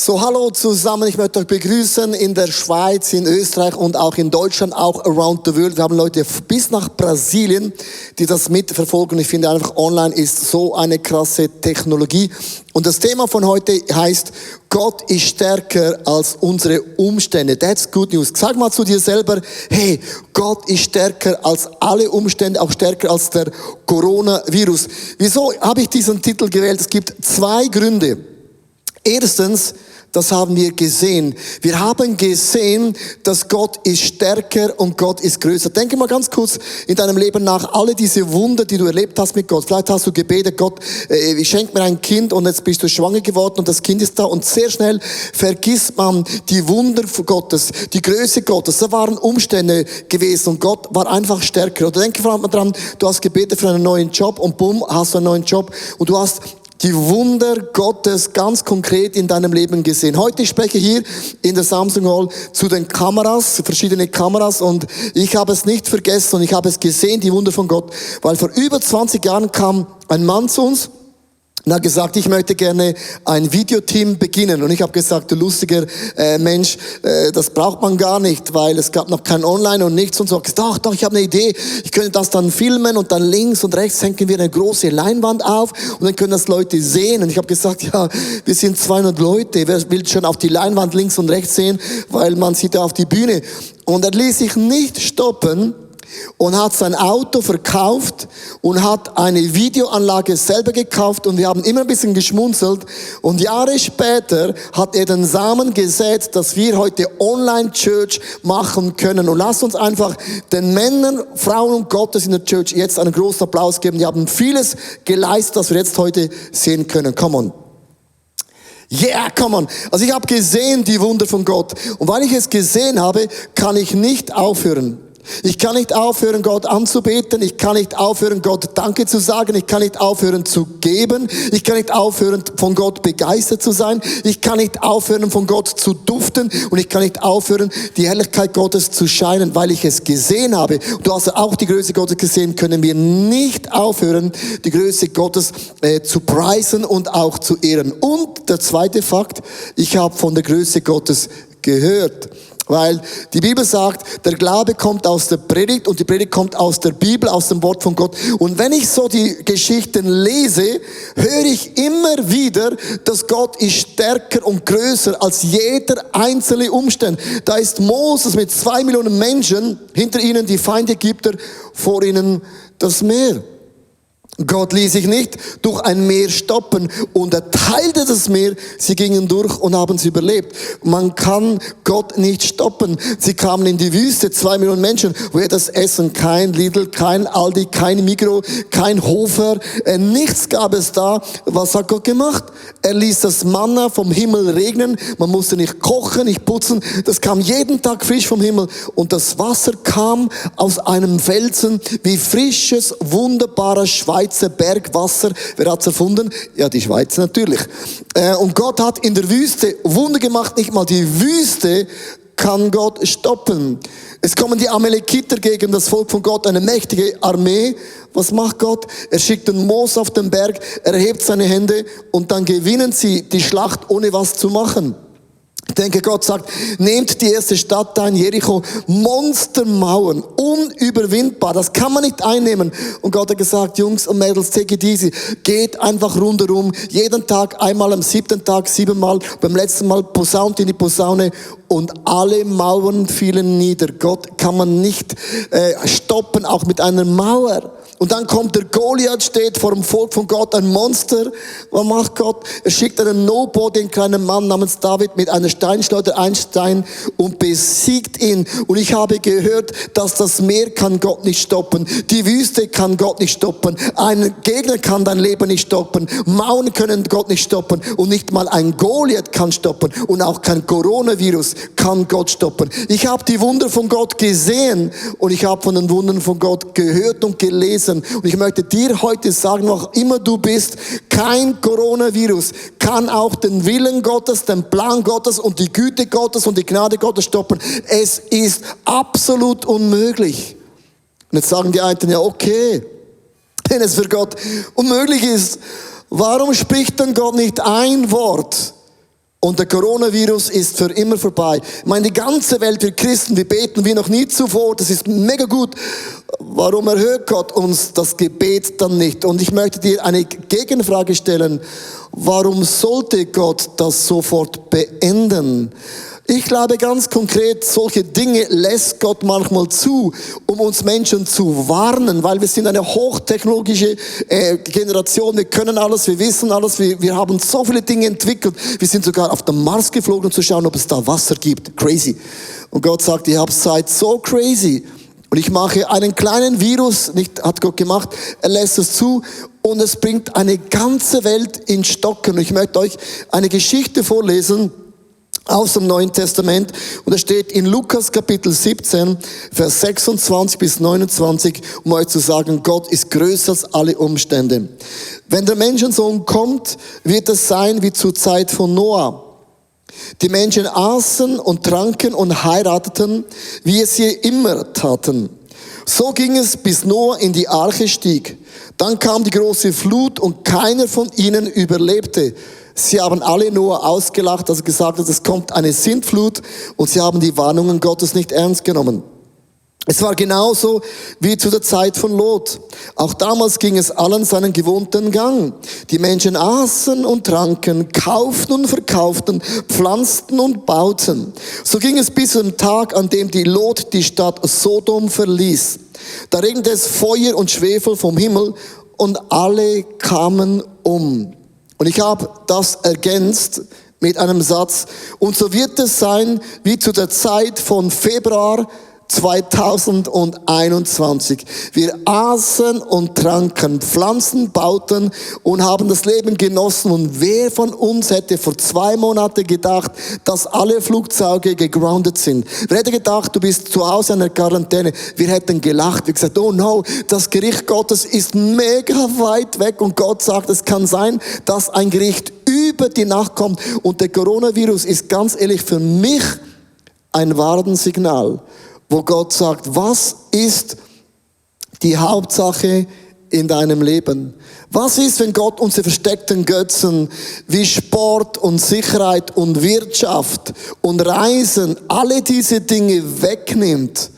So, hallo zusammen, ich möchte euch begrüßen in der Schweiz, in Österreich und auch in Deutschland, auch around the world. Wir haben Leute bis nach Brasilien, die das mitverfolgen. Ich finde einfach, online ist so eine krasse Technologie. Und das Thema von heute heißt, Gott ist stärker als unsere Umstände. That's good news. Sag mal zu dir selber, hey, Gott ist stärker als alle Umstände, auch stärker als der Coronavirus. Wieso habe ich diesen Titel gewählt? Es gibt zwei Gründe. Erstens, das haben wir gesehen. Wir haben gesehen, dass Gott ist stärker und Gott ist größer. Denke mal ganz kurz in deinem Leben nach, alle diese Wunder, die du erlebt hast mit Gott. Vielleicht hast du gebetet, Gott, schenk mir ein Kind und jetzt bist du schwanger geworden und das Kind ist da und sehr schnell vergisst man die Wunder Gottes, die Größe Gottes. Da waren Umstände gewesen und Gott war einfach stärker. Oder denke vor allem dran, du hast gebetet für einen neuen Job und bumm, hast du einen neuen Job und du hast die Wunder Gottes ganz konkret in deinem Leben gesehen. Heute spreche ich hier in der Samsung Hall zu den Kameras, verschiedene Kameras und ich habe es nicht vergessen und ich habe es gesehen, die Wunder von Gott, weil vor über 20 Jahren kam ein Mann zu uns und hat gesagt, ich möchte gerne ein Videoteam beginnen. Und ich habe gesagt, du lustiger Mensch, das braucht man gar nicht, weil es gab noch kein Online und nichts und so. Doch, ich habe eine Idee. Ich könnte das dann filmen und dann links und rechts hängen wir eine große Leinwand auf und dann können das Leute sehen. Und ich habe gesagt, ja, wir sind 200 Leute. Wer will schon auf die Leinwand links und rechts sehen, weil man sieht ja auf die Bühne. Und er ließ sich nicht stoppen und hat sein Auto verkauft und hat eine Videoanlage selber gekauft und wir haben immer ein bisschen geschmunzelt und Jahre später hat er den Samen gesät, dass wir heute Online-Church machen können. Und lasst uns einfach den Männern, Frauen und Gottes in der Church jetzt einen großen Applaus geben. Die haben vieles geleistet, das wir jetzt heute sehen können. Come on. Yeah, come on. Also ich habe gesehen die Wunder von Gott und weil ich es gesehen habe, kann ich nicht aufhören. Ich kann nicht aufhören, Gott anzubeten. Ich kann nicht aufhören, Gott Danke zu sagen. Ich kann nicht aufhören zu geben. Ich kann nicht aufhören, von Gott begeistert zu sein. Ich kann nicht aufhören, von Gott zu duften. Und ich kann nicht aufhören, die Herrlichkeit Gottes zu scheinen, weil ich es gesehen habe. Du hast auch die Größe Gottes gesehen, können wir nicht aufhören, die Größe Gottes zu preisen und auch zu ehren. Und der zweite Fakt, ich habe von der Größe Gottes gehört. Weil die Bibel sagt, der Glaube kommt aus der Predigt und die Predigt kommt aus der Bibel, aus dem Wort von Gott. Und wenn ich so die Geschichten lese, höre ich immer wieder, dass Gott ist stärker und größer als jeder einzelne Umstand. Da ist Moses mit 2 Millionen Menschen, hinter ihnen die Feinde Ägypter, vor ihnen das Meer. Gott ließ sich nicht durch ein Meer stoppen und er teilte das Meer, sie gingen durch und haben es überlebt. Man kann Gott nicht stoppen. Sie kamen in die Wüste, 2 Millionen Menschen, woher das Essen? Kein Lidl, kein Aldi, kein Migros, kein Hofer, nichts gab es da. Was hat Gott gemacht? Er ließ das Manna vom Himmel regnen, man musste nicht kochen, nicht putzen, das kam jeden Tag frisch vom Himmel und das Wasser kam aus einem Felsen wie frisches, wunderbares Schweizer Bergwasser. Wer hat's erfunden? Ja, die Schweiz natürlich. Und Gott hat in der Wüste Wunder gemacht. Nicht mal die Wüste kann Gott stoppen. Es kommen die Amalekiter gegen das Volk von Gott, eine mächtige Armee. Was macht Gott? Er schickt den Mose auf den Berg, er hebt seine Hände und dann gewinnen sie die Schlacht, ohne was zu machen. Ich denke, Gott sagt, nehmt die erste Stadt ein, Jericho, Monstermauern, unüberwindbar, das kann man nicht einnehmen. Und Gott hat gesagt, Jungs und Mädels, take it easy, geht einfach rundherum, jeden Tag einmal, am 7. Tag 7-mal, beim letzten Mal posaunt in die Posaune und alle Mauern fielen nieder. Gott kann man nicht stoppen, auch mit einer Mauer. Und dann kommt der Goliath, steht vor dem Volk von Gott, ein Monster. Was macht Gott? Er schickt einen Nobody, einen kleinen Mann namens David mit einer Steinschleuder, einen Stein und besiegt ihn. Und ich habe gehört, dass das Meer kann Gott nicht stoppen. Die Wüste kann Gott nicht stoppen. Ein Gegner kann dein Leben nicht stoppen. Mauern können Gott nicht stoppen. Und nicht mal ein Goliath kann stoppen. Und auch kein Coronavirus kann Gott stoppen. Ich habe die Wunder von Gott gesehen und ich habe von den Wundern von Gott gehört und gelesen. Und ich möchte dir heute sagen, wo auch immer du bist, kein Coronavirus kann auch den Willen Gottes, den Plan Gottes und die Güte Gottes und die Gnade Gottes stoppen. Es ist absolut unmöglich. Und jetzt sagen die einen, ja okay, wenn es für Gott unmöglich ist, warum spricht denn Gott nicht ein Wort Und der Coronavirus ist für immer vorbei. Ich meine, die ganze Welt, wir Christen, wir beten wie noch nie zuvor. Das ist mega gut. Warum erhört Gott uns das Gebet dann nicht? Und ich möchte dir eine Gegenfrage stellen. Warum sollte Gott das sofort beenden? Ich glaube ganz konkret, solche Dinge lässt Gott manchmal zu, um uns Menschen zu warnen, weil wir sind eine hochtechnologische Generation, wir können alles, wir wissen alles, wir haben so viele Dinge entwickelt. Wir sind sogar auf den Mars geflogen, um zu schauen, ob es da Wasser gibt. Crazy. Und Gott sagt, ihr seid so crazy. Und ich mache einen kleinen Virus, nicht hat Gott gemacht, er lässt es zu und es bringt eine ganze Welt in Stocken. Und ich möchte euch eine Geschichte vorlesen aus dem Neuen Testament. Und es steht in Lukas Kapitel 17, Vers 26 bis 29, um euch zu sagen, Gott ist größer als alle Umstände. Wenn der Menschensohn kommt, wird es sein wie zur Zeit von Noah. Die Menschen aßen und tranken und heirateten, wie es sie immer taten. So ging es, bis Noah in die Arche stieg. Dann kam die große Flut und keiner von ihnen überlebte. Sie haben alle Noah ausgelacht, als er gesagt hat, es kommt eine Sintflut, und sie haben die Warnungen Gottes nicht ernst genommen. Es war genauso wie zu der Zeit von Lot. Auch damals ging es allen seinen gewohnten Gang. Die Menschen aßen und tranken, kauften und verkauften, pflanzten und bauten. So ging es bis zum Tag, an dem die Lot die Stadt Sodom verließ. Da regnete es Feuer und Schwefel vom Himmel und alle kamen um. Und ich habe das ergänzt mit einem Satz. Und so wird es sein wie zu der Zeit von Februar 2021. Wir aßen und tranken, pflanzen, bauten und haben das Leben genossen. Und wer von uns hätte vor 2 Monaten gedacht, dass alle Flugzeuge gegroundet sind? Wer hätte gedacht, du bist zu Hause in der Quarantäne? Wir hätten gelacht, wir gesagt, oh no, das Gericht Gottes ist mega weit weg. Und Gott sagt, es kann sein, dass ein Gericht über die Nacht kommt. Und der Coronavirus ist ganz ehrlich für mich ein Warnsignal, wo Gott sagt, was ist die Hauptsache in deinem Leben? Was ist, wenn Gott unsere versteckten Götzen wie Sport und Sicherheit und Wirtschaft und Reisen, alle diese Dinge wegnimmt?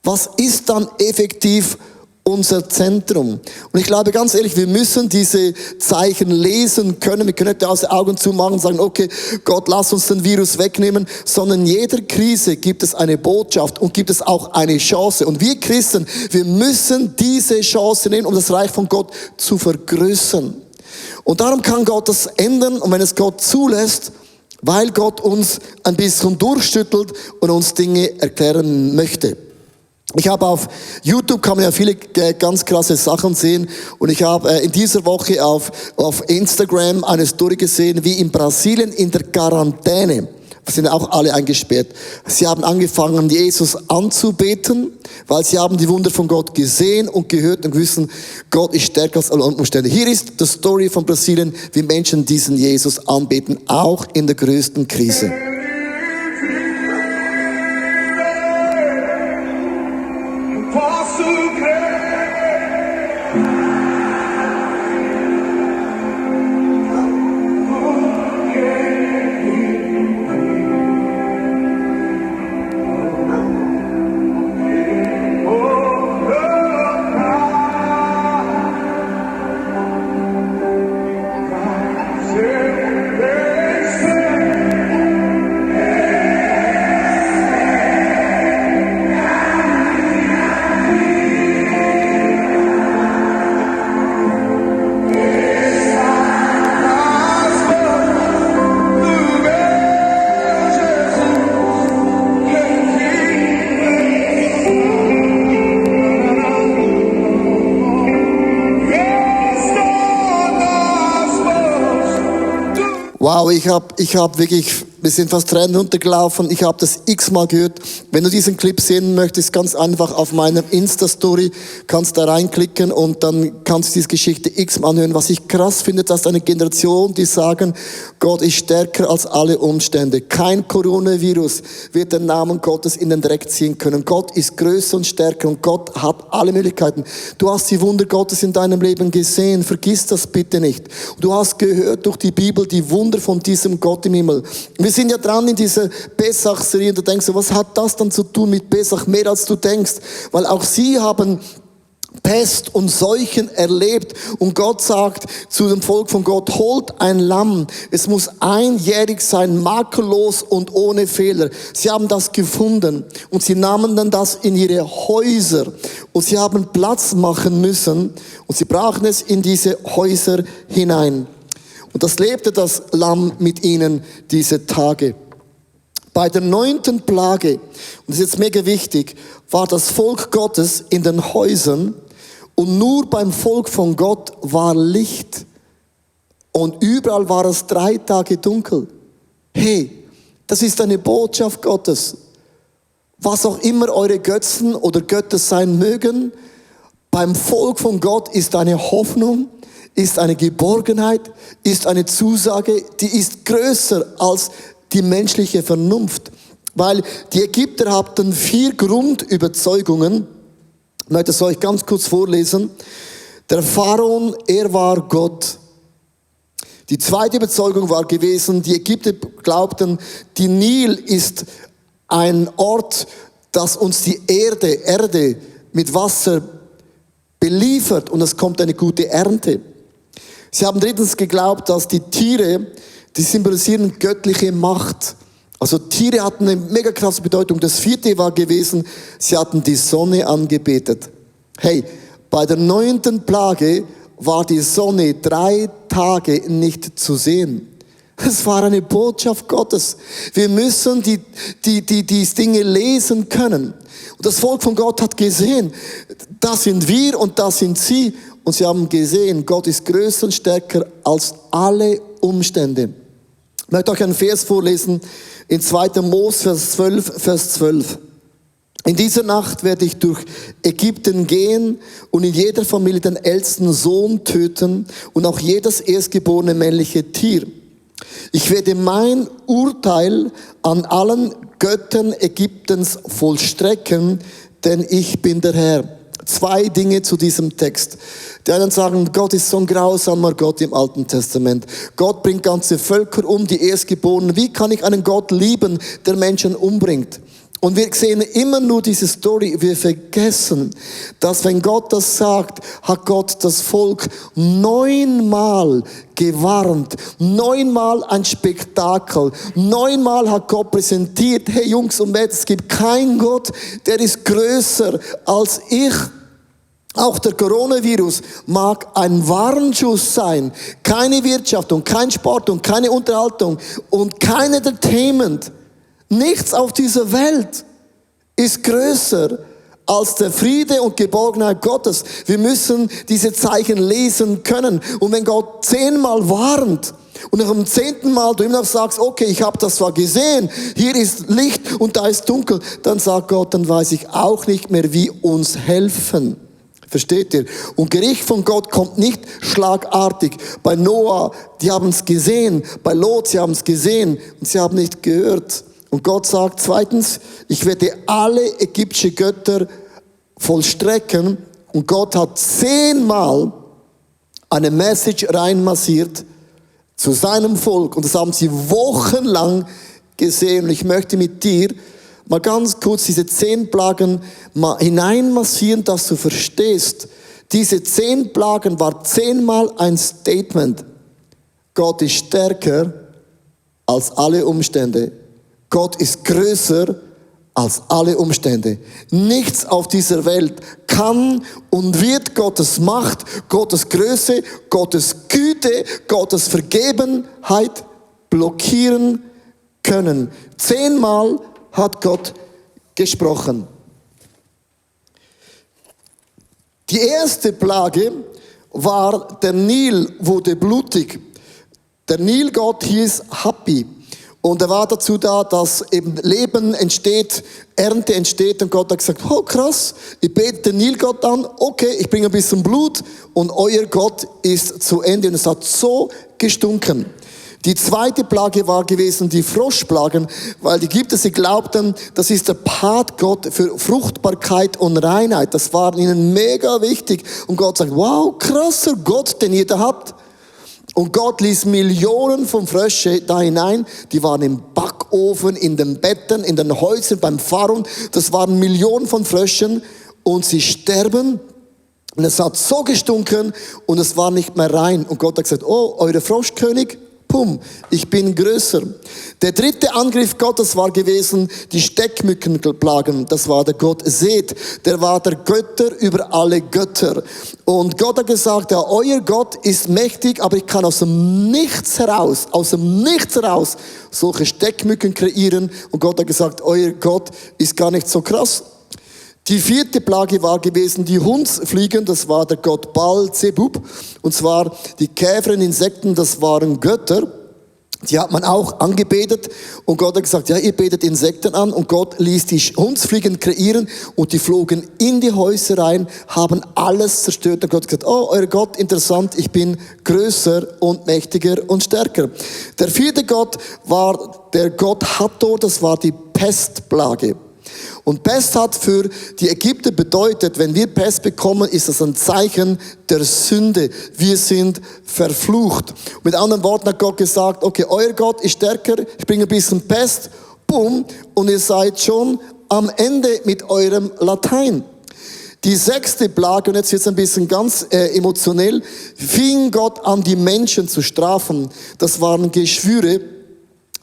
Was ist dann effektiv unser Zentrum? Und ich glaube ganz ehrlich, wir müssen diese Zeichen lesen können. Wir können nicht aus den Augen zumachen und sagen, okay, Gott, lass uns den Virus wegnehmen, sondern in jeder Krise gibt es eine Botschaft und gibt es auch eine Chance. Und wir Christen, wir müssen diese Chance nehmen, um das Reich von Gott zu vergrößern. Und darum kann Gott das ändern, und wenn es Gott zulässt, weil Gott uns ein bisschen durchschüttelt und uns Dinge erklären möchte. Ich habe auf YouTube, kann man ja viele ganz krasse Sachen sehen, und ich habe in dieser Woche auf Instagram eine Story gesehen, wie in Brasilien in der Quarantäne, sind auch alle eingesperrt. Sie haben angefangen, Jesus anzubeten, weil sie haben die Wunder von Gott gesehen und gehört und wissen, Gott ist stärker als alle Umstände. Hier ist die Story von Brasilien, wie Menschen diesen Jesus anbeten, auch in der größten Krise. Wow, ich hab wirklich Wir sind fast Tränen runtergelaufen. Ich habe das x-mal gehört. Wenn du diesen Clip sehen möchtest, ganz einfach auf meiner Insta-Story kannst da reinklicken und dann kannst du diese Geschichte x-mal anhören. Was ich krass finde, dass eine Generation, die sagen, Gott ist stärker als alle Umstände. Kein Coronavirus wird den Namen Gottes in den Dreck ziehen können. Gott ist größer und stärker und Gott hat alle Möglichkeiten. Du hast die Wunder Gottes in deinem Leben gesehen. Vergiss das bitte nicht. Du hast gehört durch die Bibel die Wunder von diesem Gott im Himmel. Wir sind ja dran in dieser Pesach-Serie und du denkst, was hat das dann zu tun mit Pesach? Mehr als du denkst. Weil auch sie haben Pest und Seuchen erlebt und Gott sagt zu dem Volk von Gott, holt ein Lamm. Es muss einjährig sein, makellos und ohne Fehler. Sie haben das gefunden und sie nahmen dann das in ihre Häuser und sie haben Platz machen müssen und sie brachen es in diese Häuser hinein. Und das lebte das Lamm mit ihnen diese Tage. Bei der 9. Plage, und das ist jetzt mega wichtig, war das Volk Gottes in den Häusern und nur beim Volk von Gott war Licht. Und überall war es 3 Tage dunkel. Hey, das ist eine Botschaft Gottes. Was auch immer eure Götzen oder Götter sein mögen, beim Volk von Gott ist eine Hoffnung, ist eine Geborgenheit, ist eine Zusage, die ist größer als die menschliche Vernunft. Weil die Ägypter hatten 4 Grundüberzeugungen. Ich möchte es euch ganz kurz vorlesen. Der Pharaon, er war Gott. Die zweite Überzeugung war gewesen, die Ägypter glaubten, die Nil ist ein Ort, das uns die Erde mit Wasser beliefert und es kommt eine gute Ernte. Sie haben drittens geglaubt, dass die Tiere, die symbolisieren göttliche Macht. Also Tiere hatten eine mega krasse Bedeutung. Das 4. war gewesen, sie hatten die Sonne angebetet. Hey, bei der 9. Plage war die Sonne 3 Tage nicht zu sehen. Es war eine Botschaft Gottes. Wir müssen die Dinge lesen können. Und das Volk von Gott hat gesehen, das sind wir und das sind sie. Und sie haben gesehen, Gott ist größer und stärker als alle Umstände. Ich möchte euch einen Vers vorlesen in 2. Mose, Vers 12. In dieser Nacht werde ich durch Ägypten gehen und in jeder Familie den ältesten Sohn töten und auch jedes erstgeborene männliche Tier. Ich werde mein Urteil an allen Göttern Ägyptens vollstrecken, denn ich bin der Herr. 2 Dinge zu diesem Text. Die einen sagen, Gott ist so ein grausamer Gott im Alten Testament. Gott bringt ganze Völker um, die Erstgeborenen. Wie kann ich einen Gott lieben, der Menschen umbringt? Und wir sehen immer nur diese Story. Wir vergessen, dass wenn Gott das sagt, hat Gott das Volk 9-mal gewarnt. 9-mal ein Spektakel. 9-mal hat Gott präsentiert, hey Jungs und Mädels, es gibt keinen Gott, der ist größer als ich. Auch der Coronavirus mag ein Warnschuss sein. Keine Wirtschaft und kein Sport und keine Unterhaltung und kein Entertainment. Nichts auf dieser Welt ist größer als der Friede und Geborgenheit Gottes. Wir müssen diese Zeichen lesen können. Und wenn Gott 10-mal warnt und nach dem 10. Mal du immer noch sagst, okay, ich habe das zwar gesehen, hier ist Licht und da ist dunkel, dann sagt Gott, dann weiß ich auch nicht mehr, wie uns helfen. Versteht ihr? Und Gericht von Gott kommt nicht schlagartig. Bei Noah, die haben es gesehen. Bei Lot, sie haben es gesehen und sie haben nicht gehört. Und Gott sagt 2, ich werde alle ägyptische Götter vollstrecken. Und Gott hat 10-mal eine Message reinmassiert zu seinem Volk. Und das haben sie wochenlang gesehen. Und ich möchte mit dir mal ganz kurz diese 10 Plagen mal hineinmassieren, dass du verstehst. Diese 10 Plagen war 10-mal ein Statement. Gott ist stärker als alle Umstände. Gott ist größer als alle Umstände. Nichts auf dieser Welt kann und wird Gottes Macht, Gottes Größe, Gottes Güte, Gottes Vergebenheit blockieren können. 10-mal hat Gott gesprochen. Die erste Plage war, der Nil wurde blutig. Der Nilgott hieß Hapi. Und er war dazu da, dass eben Leben entsteht, Ernte entsteht. Und Gott hat gesagt, oh krass, ich bete den Nilgott an, okay, ich bringe ein bisschen Blut und euer Gott ist zu Ende. Und es hat so gestunken. Die zweite Plage war gewesen die Froschplagen, weil die Ägypter, sie glaubten, das ist der Patgott für Fruchtbarkeit und Reinheit. Das war ihnen mega wichtig. Und Gott sagt, wow, krasser Gott, den ihr da habt. Und Gott ließ Millionen von Frösche da hinein. Die waren im Backofen, in den Betten, in den Häusern, beim Pharao. Das waren Millionen von Fröschen und sie sterben. Und es hat so gestunken und es war nicht mehr rein. Und Gott hat gesagt, oh, eure Froschkönig, pum, ich bin größer. Der dritte Angriff Gottes war gewesen, die Steckmückenplagen. Das war der Gott Seth. Der war der Götter über alle Götter. Und Gott hat gesagt, ja, euer Gott ist mächtig, aber ich kann aus dem Nichts heraus solche Steckmücken kreieren. Und Gott hat gesagt, euer Gott ist gar nicht so krass. Die vierte Plage war gewesen, die Hundsfliegen, das war der Gott Baal Zebub. Und zwar die Käfer und Insekten, das waren Götter. Die hat man auch angebetet. Und Gott hat gesagt, ja, ihr betet Insekten an. Und Gott ließ die Hundsfliegen kreieren. Und die flogen in die Häuser rein, haben alles zerstört. Und Gott hat gesagt, oh, euer Gott, interessant, ich bin größer und mächtiger und stärker. Der vierte Gott war der Gott Hathor, das war die Pestplage. Und Pest hat für die Ägypter bedeutet, wenn wir Pest bekommen, ist das ein Zeichen der Sünde. Wir sind verflucht. Mit anderen Worten hat Gott gesagt, okay, euer Gott ist stärker, ich bringe ein bisschen Pest, boom, und ihr seid schon am Ende mit eurem Latein. Die sechste Plage, und jetzt wird es ein bisschen ganz emotionell, fing Gott an, die Menschen zu strafen. Das waren Geschwüre,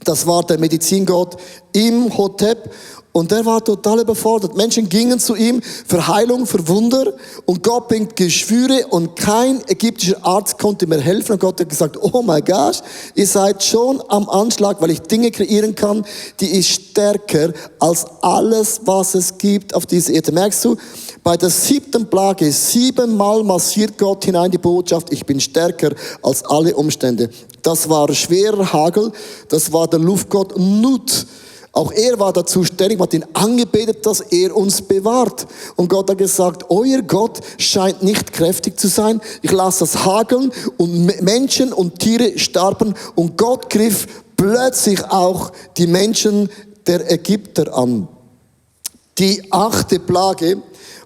das war der Medizingott Imhotep. Und der war total überfordert. Menschen gingen zu ihm für Heilung, für Wunder. Und Gott bringt Geschwüre und kein ägyptischer Arzt konnte mir helfen. Und Gott hat gesagt, oh my gosh, ihr seid schon am Anschlag, weil ich Dinge kreieren kann, die ist stärker als alles, was es gibt auf dieser Erde. Merkst du, bei der siebten Plage, 7-mal massiert Gott hinein die Botschaft, ich bin stärker als alle Umstände. Das war schwerer Hagel, das war der Luftgott Nut. Auch er war dazu ständig, man hat ihn angebetet, dass er uns bewahrt. Und Gott hat gesagt, euer Gott scheint nicht kräftig zu sein. Ich lasse das hageln und Menschen und Tiere starben. Und Gott griff plötzlich auch die Menschen der Ägypter an. Die 8. Plage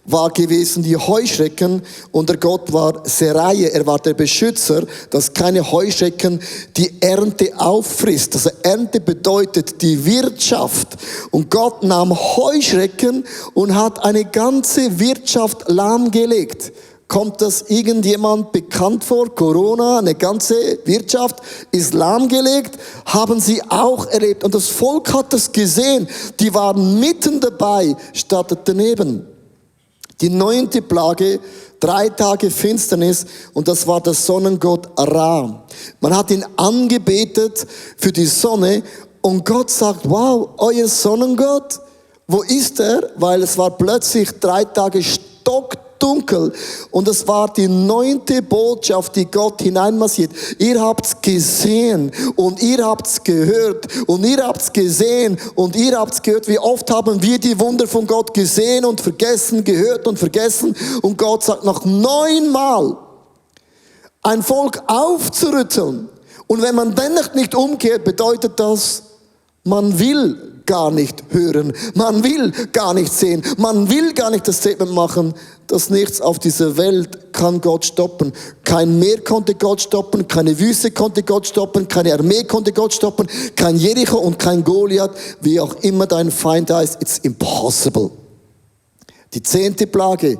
war gewesen die Heuschrecken und der Gott war Seraje, er war der Beschützer, dass keine Heuschrecken die Ernte auffrisst. Also Ernte bedeutet die Wirtschaft und Gott nahm Heuschrecken und hat eine ganze Wirtschaft lahmgelegt. Kommt das irgendjemand bekannt vor? Corona, eine ganze Wirtschaft ist lahmgelegt, haben sie auch erlebt und das Volk hat das gesehen, die waren mitten dabei, statt daneben. Die 9. Plage, 3 Tage Finsternis und das war der Sonnengott Ra. Man hat ihn angebetet für die Sonne und Gott sagt, wow, euer Sonnengott, wo ist er? Weil es war plötzlich 3 Tage stockdunkel und es war die 9. Botschaft, die Gott hineinmassiert. Ihr habt's gesehen und ihr habt's gehört und ihr habt's gesehen und ihr habt's gehört. Wie oft haben wir die Wunder von Gott gesehen und vergessen, gehört und vergessen und Gott sagt noch 9-mal ein Volk aufzurütteln und wenn man dennoch nicht umkehrt, bedeutet das, man will gar nicht hören, man will gar nicht sehen, man will gar nicht das Statement machen, dass nichts auf dieser Welt kann Gott stoppen. Kein Meer konnte Gott stoppen, keine Wüste konnte Gott stoppen, keine Armee konnte Gott stoppen, kein Jericho und kein Goliath, wie auch immer dein Feind heißt, it's impossible. Die 10. Plage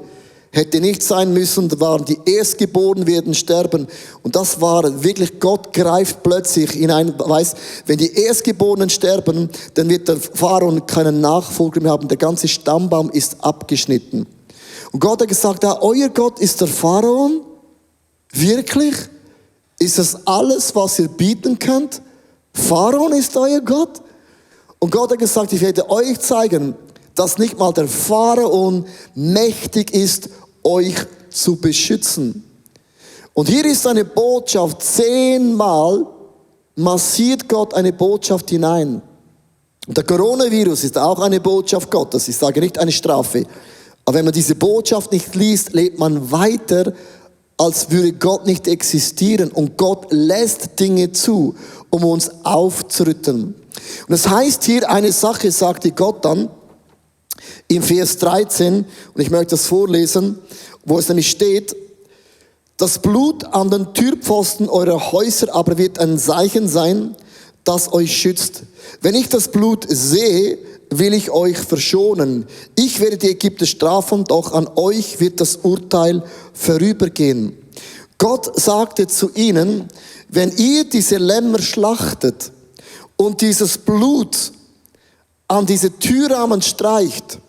hätte nicht sein müssen, da waren die Erstgeborenen werden sterben. Und das war wirklich, Gott greift plötzlich hinein, weiß, wenn die Erstgeborenen sterben, dann wird der Pharao keinen Nachfolger mehr haben, der ganze Stammbaum ist abgeschnitten. Und Gott hat gesagt, ja, euer Gott ist der Pharao? Wirklich? Ist das alles, was ihr bieten könnt? Pharao ist euer Gott? Und Gott hat gesagt, ich werde euch zeigen, dass nicht mal der Pharao mächtig ist, euch zu beschützen. Und hier ist eine Botschaft, 10-mal massiert Gott eine Botschaft hinein. Und der Coronavirus ist auch eine Botschaft Gottes. Ich sage nicht eine Strafe. Aber wenn man diese Botschaft nicht liest, lebt man weiter, als würde Gott nicht existieren. Und Gott lässt Dinge zu, um uns aufzurütteln. Und das heißt hier, eine Sache sagte Gott dann im Vers 13, und ich möchte das vorlesen, wo es nämlich steht: Das Blut an den Türpfosten eurer Häuser aber wird ein Zeichen sein, das euch schützt. Wenn ich das Blut sehe, will ich euch verschonen. Ich werde die Ägypter strafen, doch an euch wird das Urteil vorübergehen. Gott sagte zu ihnen, wenn ihr diese Lämmer schlachtet und dieses Blut an diese Türrahmen streicht,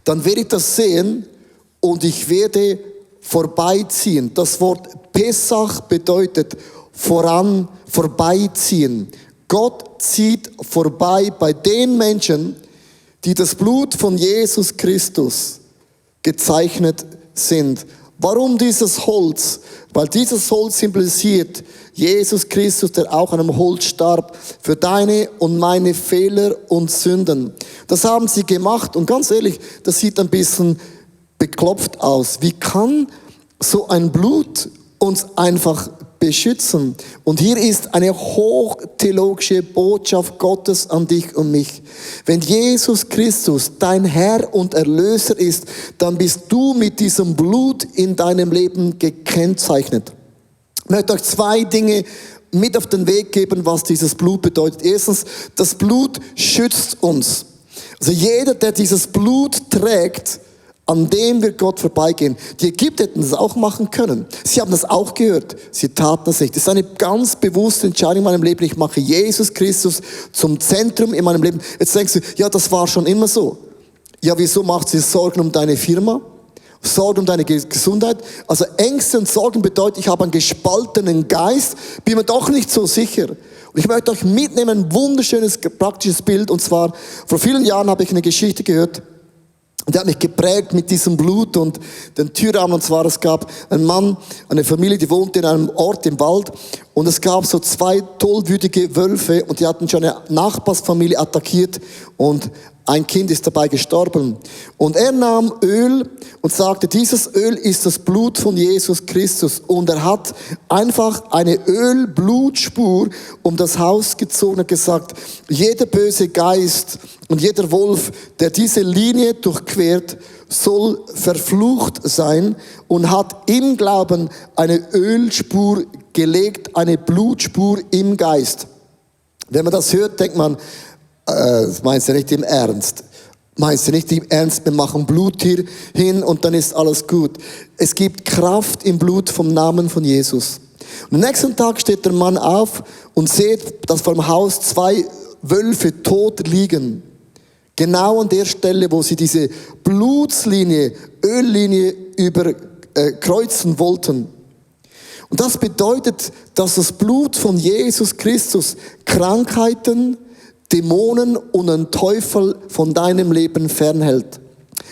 dann werde ich das sehen und ich werde vorbeiziehen. Das Wort Pessach bedeutet vorbeiziehen. Gott zieht vorbei bei den Menschen, die das Blut von Jesus Christus gezeichnet sind. Warum dieses Holz? Weil dieses Holz symbolisiert Jesus Christus, der auch an einem Holz starb, für deine und meine Fehler und Sünden. Das haben sie gemacht und ganz ehrlich, das sieht ein bisschen beklopft aus. Wie kann so ein Blut uns einfach beschützen? Und hier ist eine hochtheologische Botschaft Gottes an dich und mich. Wenn Jesus Christus dein Herr und Erlöser ist, dann bist du mit diesem Blut in deinem Leben gekennzeichnet. Ich möchte euch zwei Dinge mit auf den Weg geben, was dieses Blut bedeutet. Erstens, das Blut schützt uns. Also jeder, der dieses Blut trägt, an dem wird Gott vorbeigehen. Die Ägypter hätten das auch machen können. Sie haben das auch gehört. Sie taten das nicht. Das ist eine ganz bewusste Entscheidung in meinem Leben. Ich mache Jesus Christus zum Zentrum in meinem Leben. Jetzt denkst du, ja, das war schon immer so. Ja, wieso macht sie Sorgen um deine Firma? Sorgen um deine Gesundheit? Also Ängste und Sorgen bedeutet, ich habe einen gespaltenen Geist, bin mir doch nicht so sicher. Und ich möchte euch mitnehmen, ein wunderschönes, praktisches Bild. Und zwar, vor vielen Jahren habe ich eine Geschichte gehört, und der hat mich geprägt mit diesem Blut und den Türrahmen. Und zwar, es gab einen Mann, eine Familie, die wohnte in einem Ort im Wald. Und es gab so 2 tollwütige Wölfe und die hatten schon eine Nachbarsfamilie attackiert und ein Kind ist dabei gestorben. Und er nahm Öl und sagte, dieses Öl ist das Blut von Jesus Christus. Und er hat einfach eine Ölblutspur um das Haus gezogen und gesagt, jeder böse Geist und jeder Wolf, der diese Linie durchquert, soll verflucht sein, und hat im Glauben eine Ölspur gelegt, eine Blutspur im Geist. Wenn man das hört, denkt man, das meinst du nicht im Ernst? Meinst du nicht im Ernst, wir machen Blut hier hin und dann ist alles gut? Es gibt Kraft im Blut vom Namen von Jesus. Und am nächsten Tag steht der Mann auf und sieht, dass vor dem Haus 2 Wölfe tot liegen. Genau an der Stelle, wo sie diese Blutslinie, Öllinie überkreuzen wollten. Und das bedeutet, dass das Blut von Jesus Christus Krankheiten, Dämonen und einen Teufel von deinem Leben fernhält.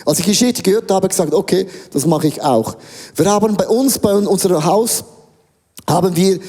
Als ich die Geschichte gehört habe, habe ich gesagt, okay, das mache ich auch. Wir haben bei unserem Haus, haben wir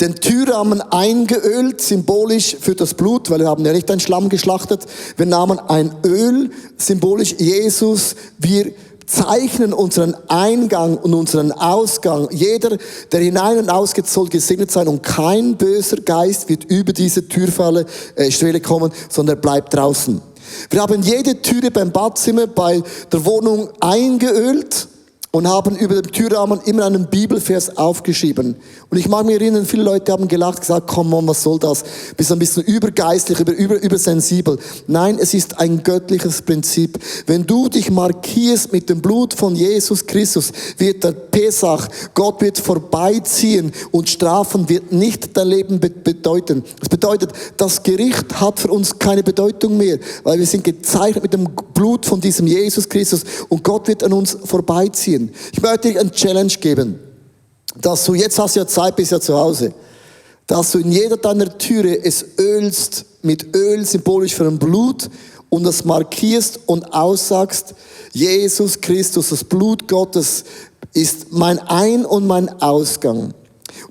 den Türrahmen eingeölt, symbolisch für das Blut, weil wir haben ja nicht einen Schlamm geschlachtet. Wir nahmen ein Öl, symbolisch Jesus. Wir zeichnen unseren Eingang und unseren Ausgang. Jeder, der hinein und ausgeht, soll gesegnet sein, und kein böser Geist wird über diese Türschwelle kommen, sondern er bleibt draußen. Wir haben jede Türe beim Badzimmer, bei der Wohnung eingeölt und haben über dem Türrahmen immer einen Bibelvers aufgeschrieben. Und ich mag mich erinnern, viele Leute haben gelacht, gesagt, komm on, was soll das? Bist ein bisschen übergeistlich, übersensibel. Nein, es ist ein göttliches Prinzip. Wenn du dich markierst mit dem Blut von Jesus Christus, wird der Pessach, Gott wird vorbeiziehen, und Strafen wird nicht dein Leben bedeuten. Das bedeutet, das Gericht hat für uns keine Bedeutung mehr, weil wir sind gezeichnet mit dem Blut von diesem Jesus Christus, und Gott wird an uns vorbeiziehen. Ich möchte dir eine Challenge geben, dass du, jetzt hast du ja Zeit, bist ja zu Hause, dass du in jeder deiner Türe es ölst mit Öl, symbolisch für ein Blut, und das markierst und aussagst, Jesus Christus, das Blut Gottes ist mein Ein- und mein Ausgang.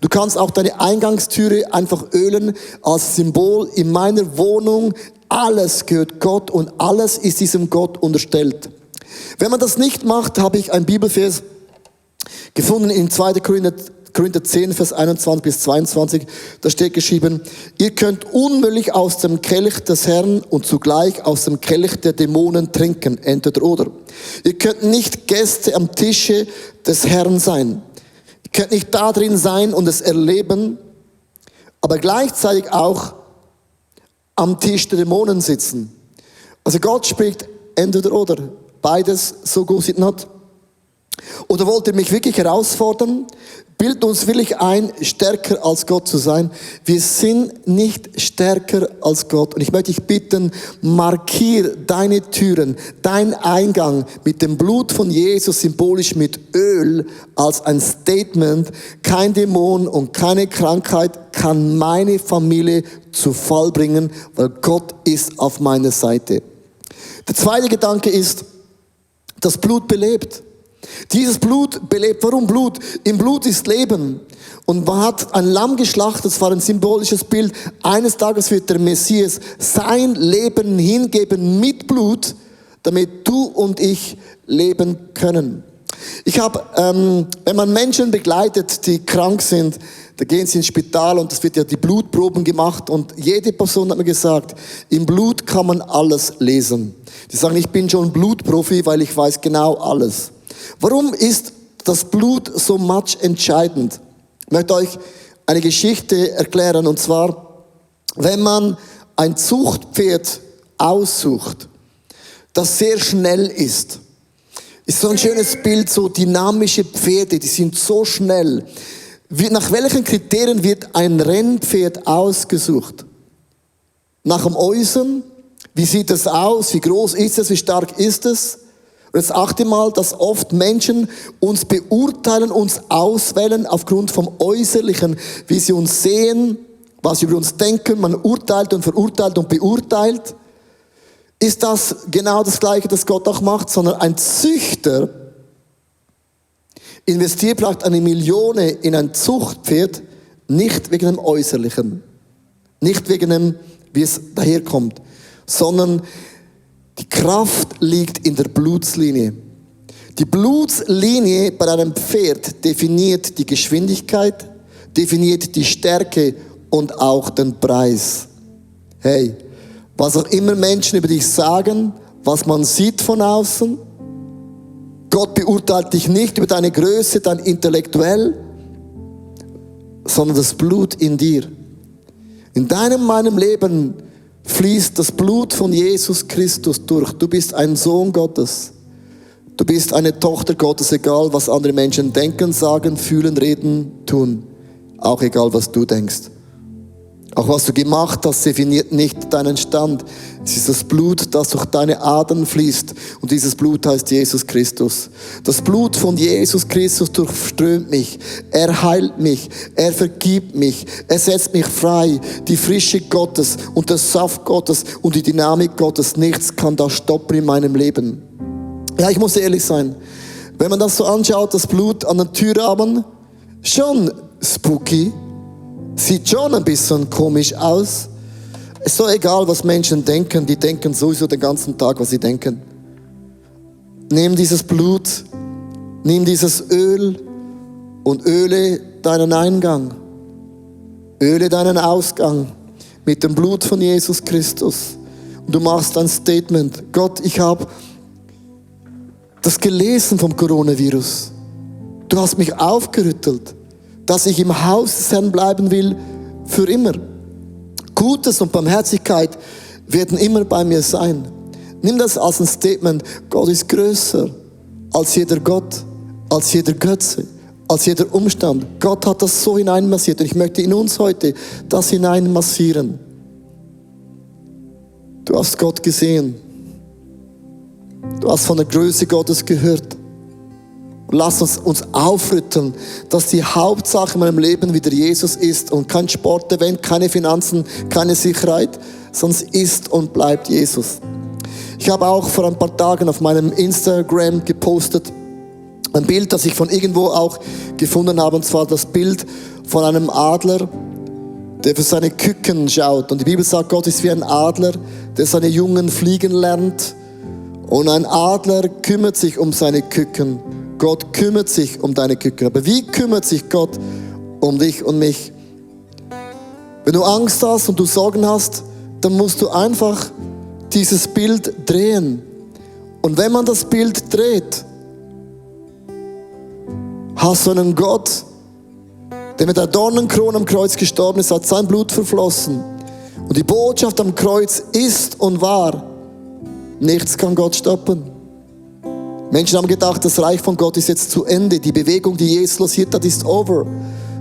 Du kannst auch deine Eingangstüre einfach ölen als Symbol. In meiner Wohnung, alles gehört Gott und alles ist diesem Gott unterstellt. Wenn man das nicht macht, habe ich einen Bibelvers gefunden in 2. Korinther 10, Vers 21 bis 22. Da steht geschrieben, ihr könnt unmöglich aus dem Kelch des Herrn und zugleich aus dem Kelch der Dämonen trinken, entweder oder. Ihr könnt nicht Gäste am Tische des Herrn sein. Ihr könnt nicht da drin sein und es erleben, aber gleichzeitig auch am Tisch der Dämonen sitzen. Also Gott spricht entweder oder. Beides, so goes it not. Oder wollt ihr mich wirklich herausfordern? Bildet uns wirklich ein, stärker als Gott zu sein. Wir sind nicht stärker als Gott. Und ich möchte dich bitten, markier deine Türen, dein Eingang mit dem Blut von Jesus, symbolisch mit Öl, als ein Statement. Kein Dämon und keine Krankheit kann meine Familie zu Fall bringen, weil Gott ist auf meiner Seite. Der zweite Gedanke ist, das Blut belebt. Dieses Blut belebt. Warum Blut? Im Blut ist Leben. Und man hat ein Lamm geschlachtet, das war ein symbolisches Bild. Eines Tages wird der Messias sein Leben hingeben mit Blut, damit du und ich leben können. Ich habe, wenn man Menschen begleitet, die krank sind, da gehen sie ins Spital und es wird ja die Blutproben gemacht und jede Person hat mir gesagt, im Blut kann man alles lesen. Die sagen, ich bin schon Blutprofi, weil ich weiß genau alles. Warum ist das Blut so much entscheidend? Ich möchte euch eine Geschichte erklären und zwar, wenn man ein Zuchtpferd aussucht, das sehr schnell ist so ein schönes Bild, so dynamische Pferde, die sind so schnell. Nach welchen Kriterien wird ein Rennpferd ausgesucht? Nach dem Äußeren? Wie sieht es aus? Wie groß ist es? Wie stark ist es? Und jetzt achte mal, dass oft Menschen uns beurteilen, uns auswählen aufgrund vom Äußerlichen, wie sie uns sehen, was sie über uns denken. Man urteilt und verurteilt und beurteilt. Ist das genau das Gleiche, das Gott auch macht, sondern ein Züchter investiert vielleicht 1 Million in ein Zuchtpferd, nicht wegen dem Äußerlichen, nicht wegen dem, wie es daherkommt, sondern die Kraft liegt in der Blutslinie. Die Blutslinie bei einem Pferd definiert die Geschwindigkeit, definiert die Stärke und auch den Preis. Hey, was auch immer Menschen über dich sagen, was man sieht von außen, Gott beurteilt dich nicht über deine Größe, dein Intellektuell, sondern das Blut in dir. In meinem Leben fließt das Blut von Jesus Christus durch. Du bist ein Sohn Gottes. Du bist eine Tochter Gottes, egal was andere Menschen denken, sagen, fühlen, reden, tun. Auch egal was du denkst. Auch was du gemacht hast, definiert nicht deinen Stand. Es ist das Blut, das durch deine Adern fließt. Und dieses Blut heißt Jesus Christus. Das Blut von Jesus Christus durchströmt mich. Er heilt mich. Er vergibt mich. Er setzt mich frei. Die Frische Gottes und der Saft Gottes und die Dynamik Gottes. Nichts kann das stoppen in meinem Leben. Ja, ich muss ehrlich sein. Wenn man das so anschaut, das Blut an den Türrahmen, schon spooky. Sieht schon ein bisschen komisch aus. Ist so egal, was Menschen denken. Die denken sowieso den ganzen Tag, was sie denken. Nimm dieses Blut, nimm dieses Öl und öle deinen Eingang. Öle deinen Ausgang mit dem Blut von Jesus Christus. Und du machst ein Statement. Gott, ich habe das gelesen vom Coronavirus. Du hast mich aufgerüttelt, dass ich im Haus des Herrn bleiben will für immer. Gutes und Barmherzigkeit werden immer bei mir sein. Nimm das als ein Statement. Gott ist größer als jeder Gott, als jeder Götze, als jeder Umstand. Gott hat das so hineinmassiert und ich möchte in uns heute das hineinmassieren. Du hast Gott gesehen. Du hast von der Größe Gottes gehört. Lass uns aufrütteln, dass die Hauptsache in meinem Leben wieder Jesus ist und kein Sportevent, keine Finanzen, keine Sicherheit, sondern es ist und bleibt Jesus. Ich habe auch vor ein paar Tagen auf meinem Instagram gepostet Ein Bild, das ich von irgendwo auch gefunden habe, und zwar das Bild von einem Adler, der für seine Küken schaut. Und die Bibel sagt, Gott ist wie ein Adler, der seine Jungen fliegen lernt. Und ein Adler kümmert sich um seine Küken. Gott kümmert sich um deine Küken. Aber wie kümmert sich Gott um dich und mich? Wenn du Angst hast und du Sorgen hast, dann musst du einfach dieses Bild drehen. Und wenn man das Bild dreht, hast du einen Gott, der mit der Dornenkrone am Kreuz gestorben ist, hat sein Blut verflossen. Und die Botschaft am Kreuz ist und war, nichts kann Gott stoppen. Menschen haben gedacht, das Reich von Gott ist jetzt zu Ende. Die Bewegung, die Jesus losiert hat, ist over.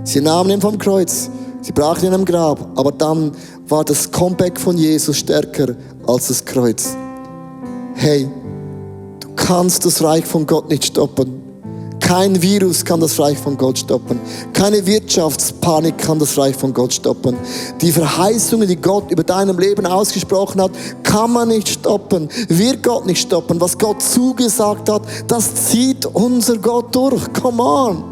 Sie nahmen ihn vom Kreuz, sie brachten ihn am Grab. Aber dann war das Comeback von Jesus stärker als das Kreuz. Hey, du kannst das Reich von Gott nicht stoppen. Kein Virus kann das Reich von Gott stoppen. Keine Wirtschaftspanik kann das Reich von Gott stoppen. Die Verheißungen, die Gott über deinem Leben ausgesprochen hat, kann man nicht stoppen. Wird Gott nicht stoppen. Was Gott zugesagt hat, das zieht unser Gott durch. Come on.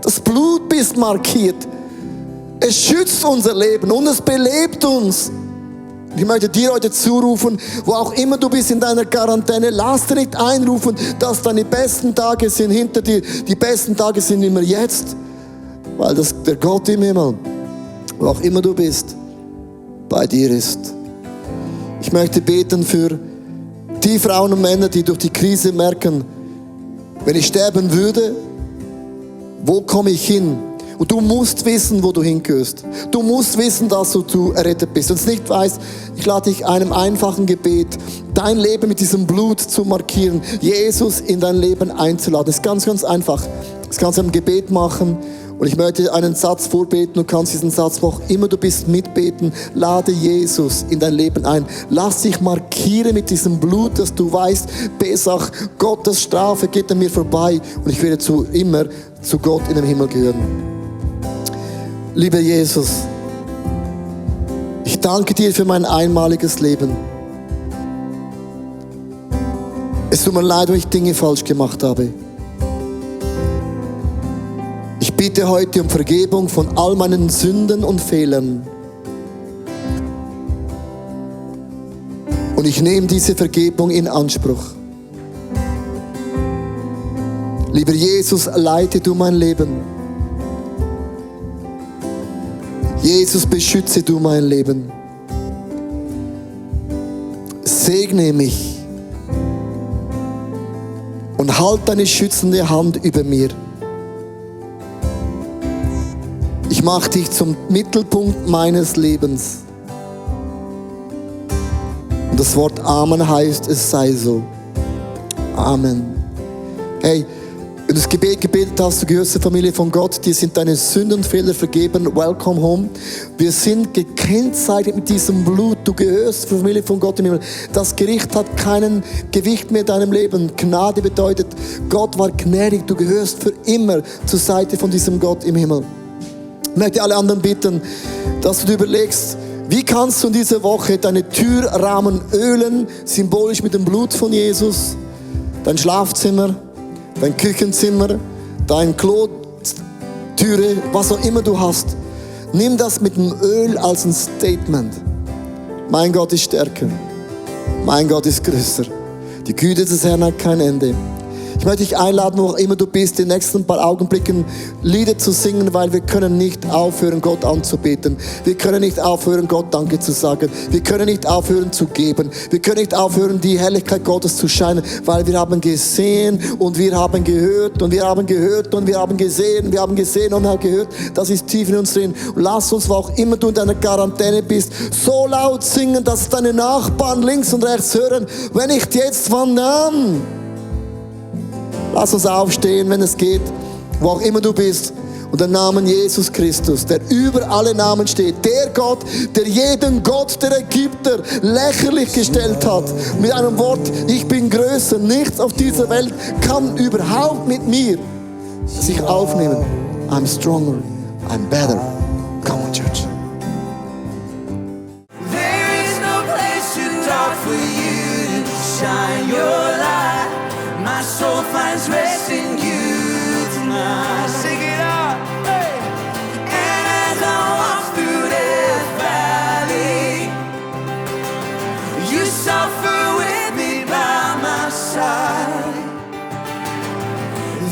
Das Blut ist markiert. Es schützt unser Leben und es belebt uns. Ich möchte dir heute zurufen, wo auch immer du bist in deiner Quarantäne, lass dir nicht einrufen, dass deine besten Tage sind hinter dir. Die besten Tage sind immer jetzt, weil der Gott im Himmel, wo auch immer du bist, bei dir ist. Ich möchte beten für die Frauen und Männer, die durch die Krise merken, wenn ich sterben würde, wo komme ich hin? Und du musst wissen, wo du hingehörst. Du musst wissen, dass du errettet bist. Wenn du es nicht weißt, ich lade dich einem einfachen Gebet, dein Leben mit diesem Blut zu markieren, Jesus in dein Leben einzuladen. Das ist ganz, ganz einfach. Das kannst du im Gebet machen. Und ich möchte einen Satz vorbeten. Du kannst diesen Satz, wo auch immer du bist, mitbeten. Lade Jesus in dein Leben ein. Lass dich markieren mit diesem Blut, dass du weißt, Pesach, Gottes Strafe geht an mir vorbei. Und ich werde immer zu Gott in dem Himmel gehören. Lieber Jesus, ich danke dir für mein einmaliges Leben. Es tut mir leid, wenn ich Dinge falsch gemacht habe. Ich bitte heute um Vergebung von all meinen Sünden und Fehlern. Und ich nehme diese Vergebung in Anspruch. Lieber Jesus, leite du mein Leben. Jesus, beschütze du mein Leben. Segne mich und halt deine schützende Hand über mir. Ich mache dich zum Mittelpunkt meines Lebens. Und das Wort Amen heißt, es sei so. Amen. Hey, wenn du das Gebet gebetet hast, du gehörst zur Familie von Gott, dir sind deine Sünden und Fehler vergeben, welcome home. Wir sind gekennzeichnet mit diesem Blut, du gehörst zur Familie von Gott im Himmel. Das Gericht hat keinen Gewicht mehr in deinem Leben. Gnade bedeutet, Gott war gnädig, du gehörst für immer zur Seite von diesem Gott im Himmel. Ich möchte alle anderen bitten, dass du dir überlegst, wie kannst du in dieser Woche deine Türrahmen ölen, symbolisch mit dem Blut von Jesus, dein Schlafzimmer, dein Küchenzimmer, dein Klo, Türe, was auch immer du hast. Nimm das mit dem Öl als ein Statement. Mein Gott ist stärker. Mein Gott ist größer. Die Güte des Herrn hat kein Ende. Ich möchte dich einladen, wo auch immer du bist, in den nächsten paar Augenblicken Lieder zu singen, weil wir können nicht aufhören, Gott anzubeten. Wir können nicht aufhören, Gott Danke zu sagen. Wir können nicht aufhören zu geben. Wir können nicht aufhören, die Herrlichkeit Gottes zu scheinen, weil wir haben gesehen und wir haben gehört und wir haben gehört und wir haben gesehen, wir haben gesehen und haben gehört. Das ist tief in uns drin. Und lass uns, wo auch immer du in deiner Quarantäne bist, so laut singen, dass deine Nachbarn links und rechts hören, wenn ich jetzt von Namen. Lass uns aufstehen, wenn es geht, wo auch immer du bist. Und den Namen Jesus Christus, der über alle Namen steht. Der Gott, der jeden Gott der Ägypter lächerlich gestellt hat. Mit einem Wort, ich bin größer. Nichts auf dieser Welt kann überhaupt mit mir sich aufnehmen. I'm stronger, I'm better. Come on, church. There is no place too dark for you to shine your light. My soul finds rest in you tonight. Sing it out. Hey. And as I walk through this valley, you suffer with me by my side.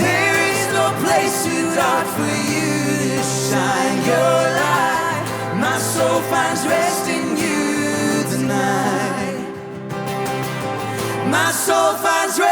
There is no place too dark for you to shine your light. My soul finds rest in you tonight. My soul finds rest.